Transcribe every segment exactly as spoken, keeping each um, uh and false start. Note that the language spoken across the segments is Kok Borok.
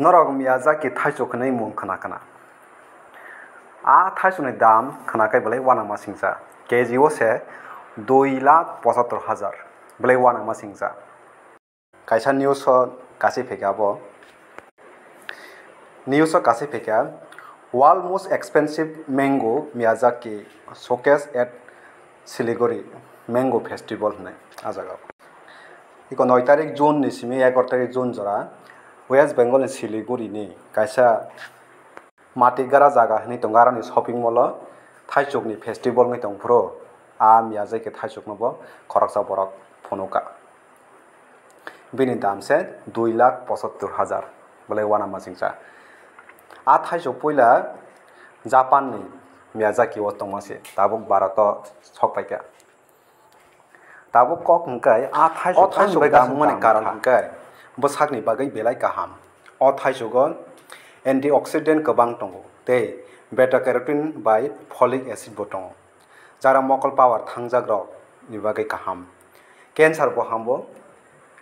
Norok Miyazaki thaichuk hwnwi mung khna khna. A thaichukni dam khna khe belai uanama singcha. K G o se dui lakh pochattor hajar. Belai uanama singcha. Kaisa news o kasi phaikha abo. News o kasi phaikha, "World most expensive mango Miyazaki showcase at Siliguri Mango Festival" hwnwi ah jaga o. Iko noi tarik June ni simi egaroh tarik June jora West Bengal ni Siliguri ni kaisa Matigara jaga hwnwi tongo, aroni shopping mall o thaichuk ni festival wngwi tongphuru a Miyazaki thaichuk no bo khoroksa borok phunukha. Bini dam se dui lakh pochattor hajar, belai uanama singcha. A thaichuk puila Japan ni Miyazaki o tongma se, tabuk Bharat o sok paikha. Tabuk kok hwnkhe a thaichuk, o thaichuk dam wngmani karon hwnkhe bwsakni bagwi belai kaham. O thaichugo antioxidant kwbang tongo tei beta carotene bai folic acid bo tongo, jara mokol power thangjak rok ni bagwi kaham. Cancer bo hambo,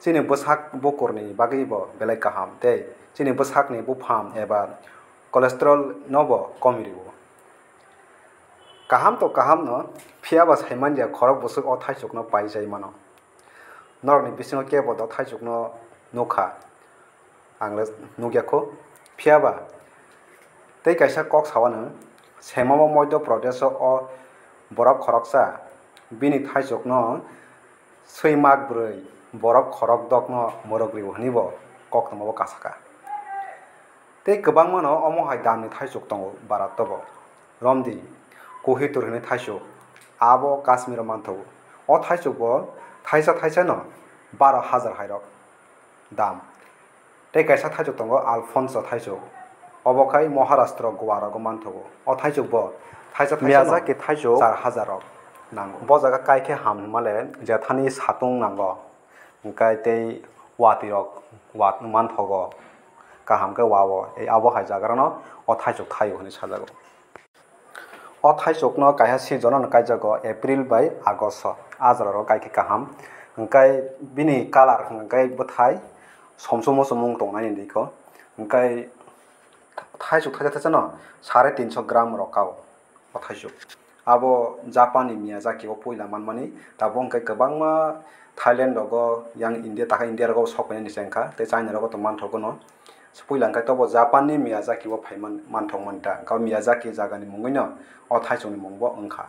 chini bwsak bukur ni bagwi bo belai kaham tei chini bwsakni buphang eba cholesterol no bo komi rwo. Kaham to kaham no, phiya ba sai manya khorok bwswk o thaichuk no pai chai mano. Norok ni bisingo kebo do thaichuk no nukha, ang le nukya kho. Phiya ba tei kaisa kok sao no, Semamo Madhya Pradesh o borok khoroksa bini thaichuk no swi mak bwrwi borok khorok dok no mwrwk rwo hwnwi bo koktwma bo kasakha. Tei kwbangma no omo hai dam ni thaichuk tongo Bharat o bo. Romdi, Kohinoor hwnwi thaichuk, abo Kashmir o manthogo. O thaichuk bo thaisa thaisa no baro hajar hai rok dam. Tei kaisa thaichuk tongo Alphonso thaichuk. Obo khai Maharashtra, Goa rogo manthogo. O thaichuk bo thaisa thaisa no Miyazaki thaichuk char hajar rok nango. Bo jaga kai khe ham hwnmale jethani satung nango. Hwnkhe tei watwi rok wat manthogo, kaham khe wao, ei abo hai jaga rokno o thaichuk thaio hwnwi sajago. O thaichuk no kaisa season no kaijago April bai August o, a jora ro kai khe kaham, hwnkhe bini colour hwnkhe bwthai somso moso mung tongnai ni diko, hwnkhe thaichuk thaisa thaisa no sare tinso gram rok kao. O thaichuk. Abo Japan ni Miyazaki o puila manmani, tabuk hwnkhe kwbangma Thailand rogo, yang India, takha India rogo sok painani se wngkha, tei China rogo tong manthogo no. Puila hwnkhe tobo Japan ni Miyazaki o phai man-, manthok mani ta. Hwnkhe o Miyazaki jaga ni mungwi no o thaichuk ni mung bo wngkha.